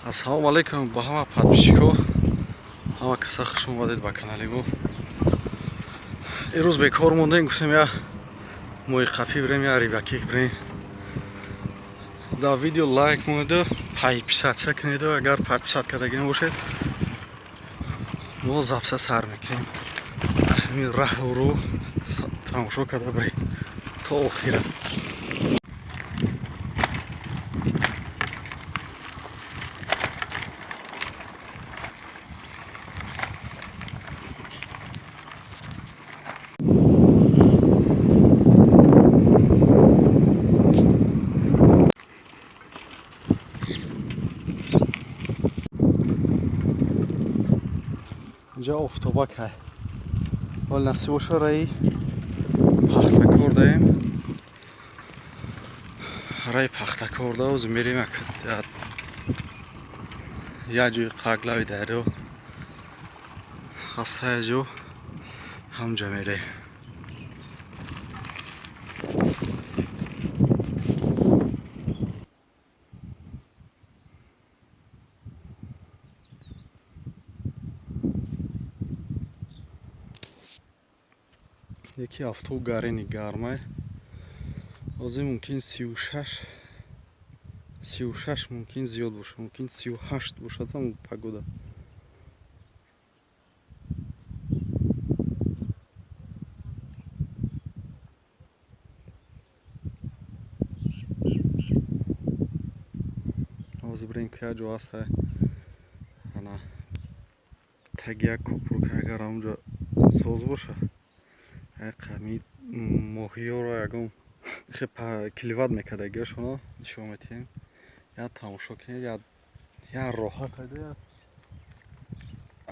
Ассалому алайкум ба ҳама подписчикҳо, ҳама каса хуш омадед ба канали мо. Имрӯз бекор мондем, гуфтем я моҳи қафӣ бирем, я рыбаки бирем. Дар видео лайк монеду, подписаться кунеду, агар подписать кардаги набошед, мо запись а сар мекунем. Ҳамин раҳро тамошо карда бирем то охира. Инҷа офтобак ҳай. Ҳол насиб боша, раи пахтакор даем. Раи пахтакор да ҳозир мерем як ҷои қаглави дарё ҳаст, ҳая ҷо ҳамҷа мерем. Яки авто гарени гармай. Ҳозир мумкин 36, 36 мумкин зиёд бошад, мумкин 38 бошад ҳам погода. Ҳозир бирем ки як ҷо ҳаста, ана таги як кӯпрук, агар ҳамонҷо соз боша, қами моҳиёро ягон клевать мекардагиашонро нишон метиҳем. Як тамошо кунед, як роҳат пайдо, як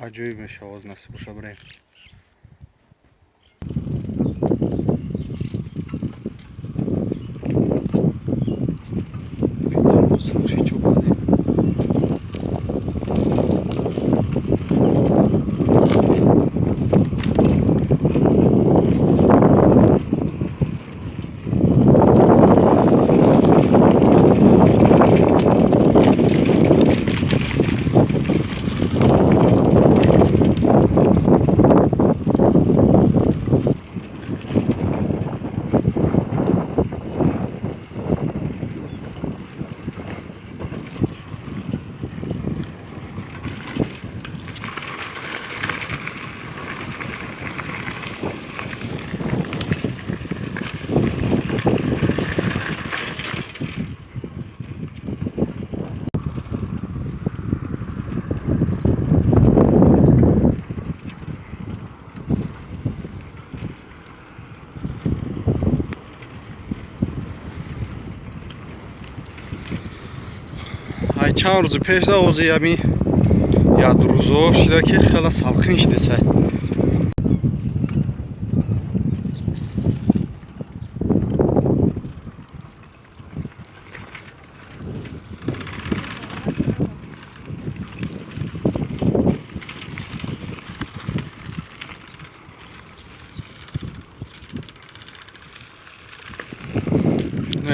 аҷоиб мешава. Ҳозир насиб боша, бирем. Ай чанд рӯзи пеш да ҳозир ҳамин як рӯзо шида ки хеле салқин шидеса.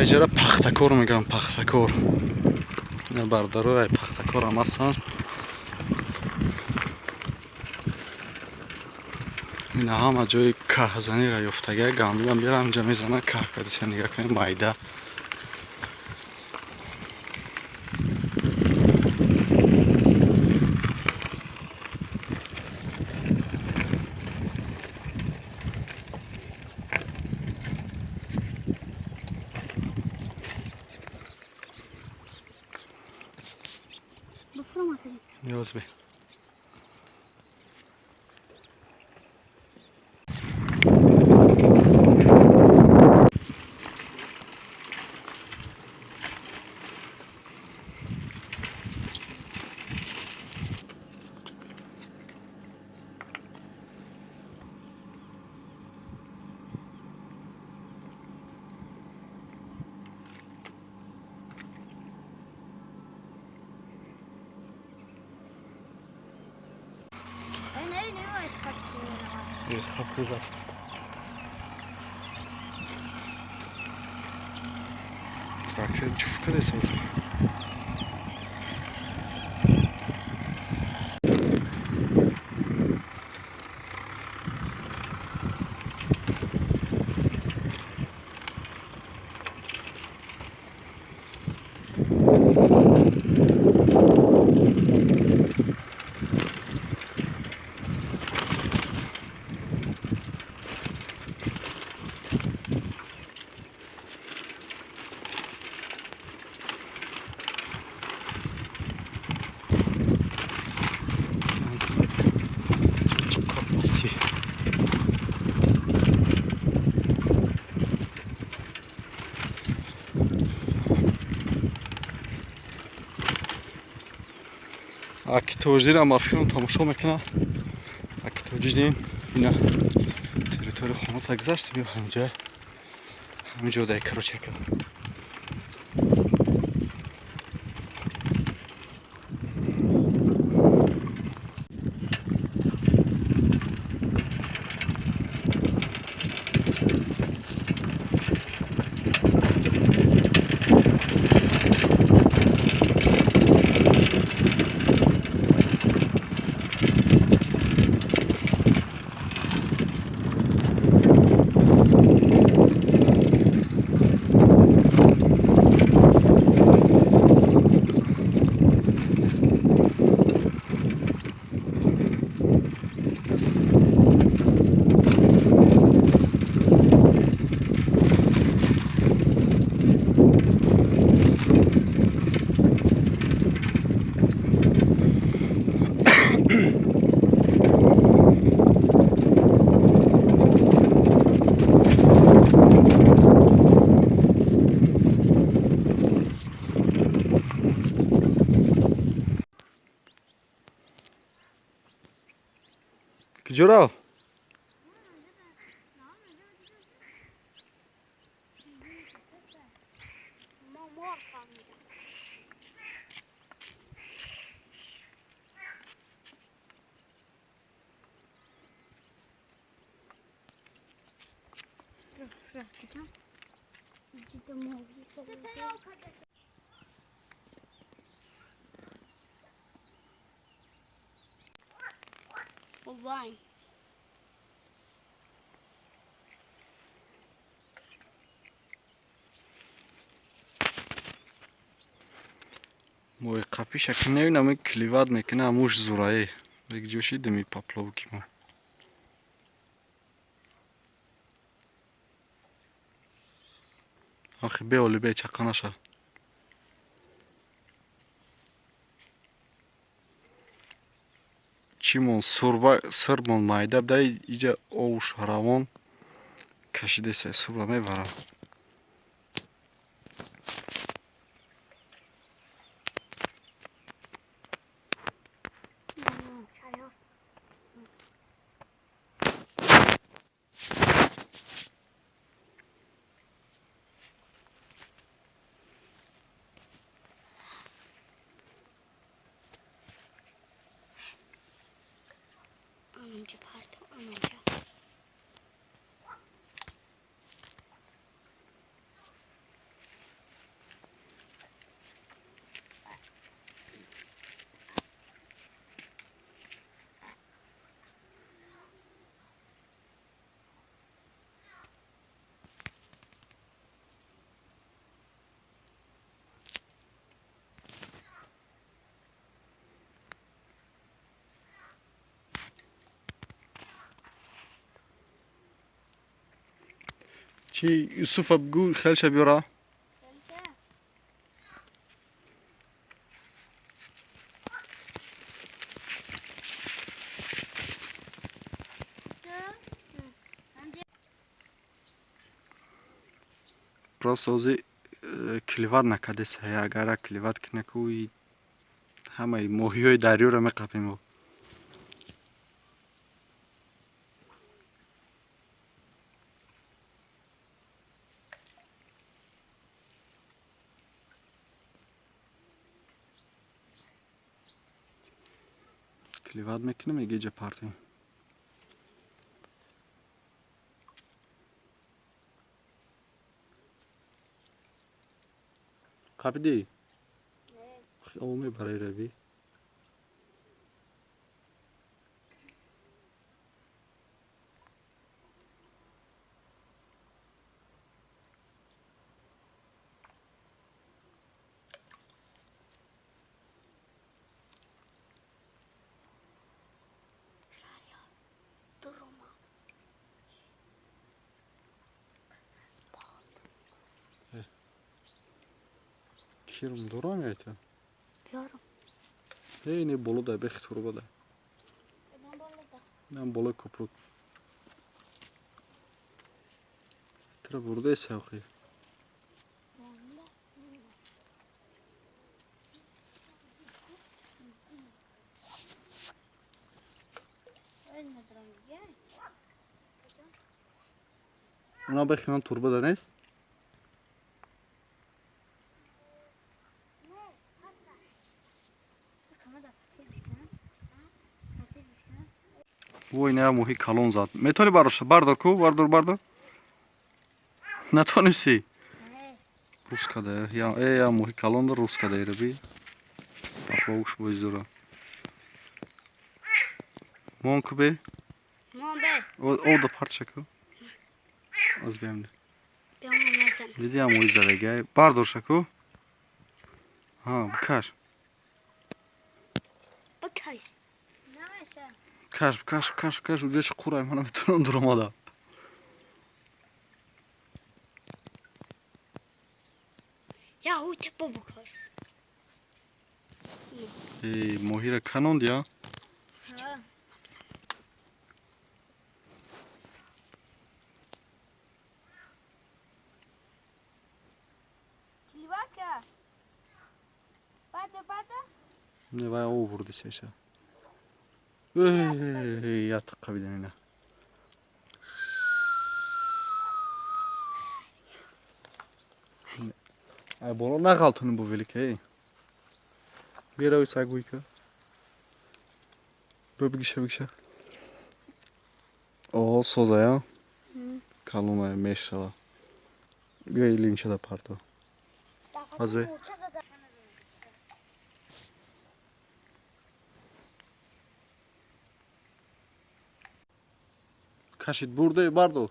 Иҷара пахтакор мегӯям, пахтакор. Бардарои пахтакорам ҳастанд. Ина ҳама ҷои каҳзаниро ёфтага, гандумам бирам инҷа мезанад, каҳ кардиса, нигаҳ кунед, майда. Ниёз бе. Трактор ҷуфт кардеса. Аки тоҷдирам ба филм тамошо мекунам. Аки тоҷидин ина территорияи хоната гузаштем ё ҳамҷа ҳаминҷо дай короче ака. Куҷо рафт? Бабай. Мои қапиша ки невинам кливат мекуна муш зурае. Ҷо шидеми поплавки мо. Ахи беоли бе чақа наша. Чимон сурба сырмон майда бдай иҷа овуш равон кашидеса сурба мебарам. Чи Юсуфа бигӯ хелша биёра. Просто ози кливат накардеса, агар кливат кунаку ҳамаи моҳиҳои дарёро меқапем. Кливат мекунем, егеҷа партем. Қапидӣ? О мебарай рави. Кирм дорам яйта? Биёрам. Не, не боло дай, бехи туруба дай. Нам болои купрук. Тра бурдаи савқи. Уна бехиман турба да нест? Вой, не моҳи калон зад. Метавонӣ бароша? Бардор ку, бардор, бардор. Натонисти? Рус када. Я я моҳи калон да рус када ираби. Паплавуш боз дора. Мон ку бе? Мон бе. О да парча ку. Аз биям. Диди я моҳи задагай. Бардор ша ку. Ҳа, бикаш. Бикаш. Каш, каш, каш, каш, уҷаш қурай, ман наметавонам дуромада. Я ҳуй тепо бикаш. Эй, моҳира канонд я? Не, вай ов бурди сеша. Эй, я таққа бидем ина. Ай, боло нағалтунем бо велик, эй. Берави сагуйка. Бо бигиша, бигиша. О, созая. Калоная мешава. Биё илимча да парто. Азве. Кашид бурде, бардор.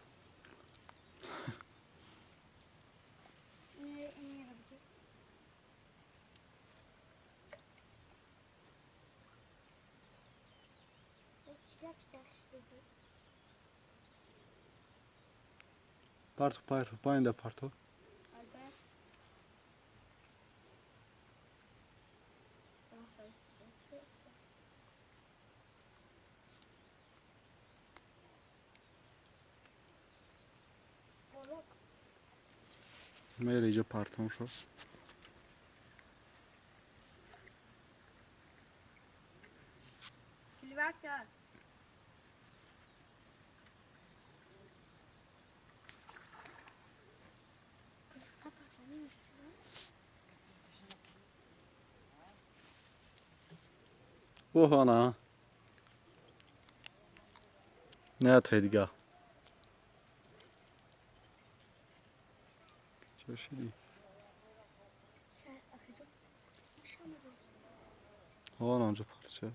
Парто, парто, паинда парто. Мере иҷа партом шо. Оҳана. Не тай дига. Чашиди. Ҳон онҷо парча.